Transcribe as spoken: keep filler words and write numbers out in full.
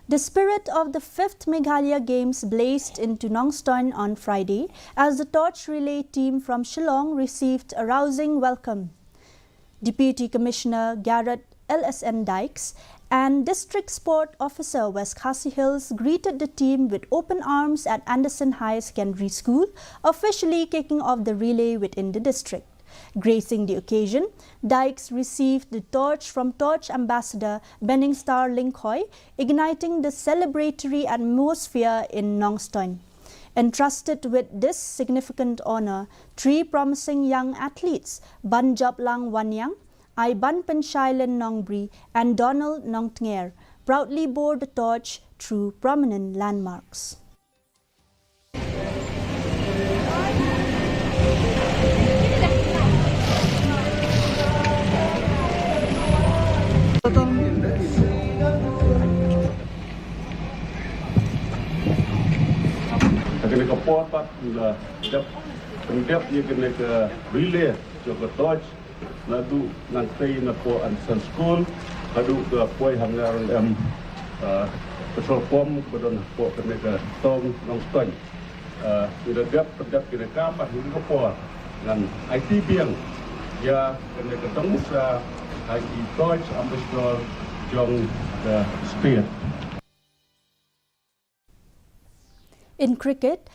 The spirit of the fifth Meghalaya Games blazed into Nongstoin on Friday as the torch relay team from Shillong received a rousing welcome. Deputy Commissioner Garrod L S N Dykes and District Sport Officer West Khasi Hills greeted the team with open arms at Anderson Higher Secondary School, officially kicking off the relay within the district. Gracing the occasion, Dykes received the torch from Torch Ambassador Benningstar Lyngkhoi, igniting the celebratory atmosphere in Nongstoin. Entrusted with this significant honor, three promising young athletes, Banjoplang Wanniang, Aibanpynshai Lynnongbri, and Donald Nongtnger, proudly bore the torch through prominent landmarks. Ha kane ka por pat ngi la dep pyndep ïa kane ka relay jong ka torch naduh nangtei na poh Anderson School haduh ka poi ha nga ruh em, ah, petrol pump ba don hapoh kane ka tong Nongstoin. Ah, ngi la dep pyndep kane ka pat ha kane ka por ngan aiti biang ïa kane ka dong sa ha ki torch ambassador jong ka state. In cricket,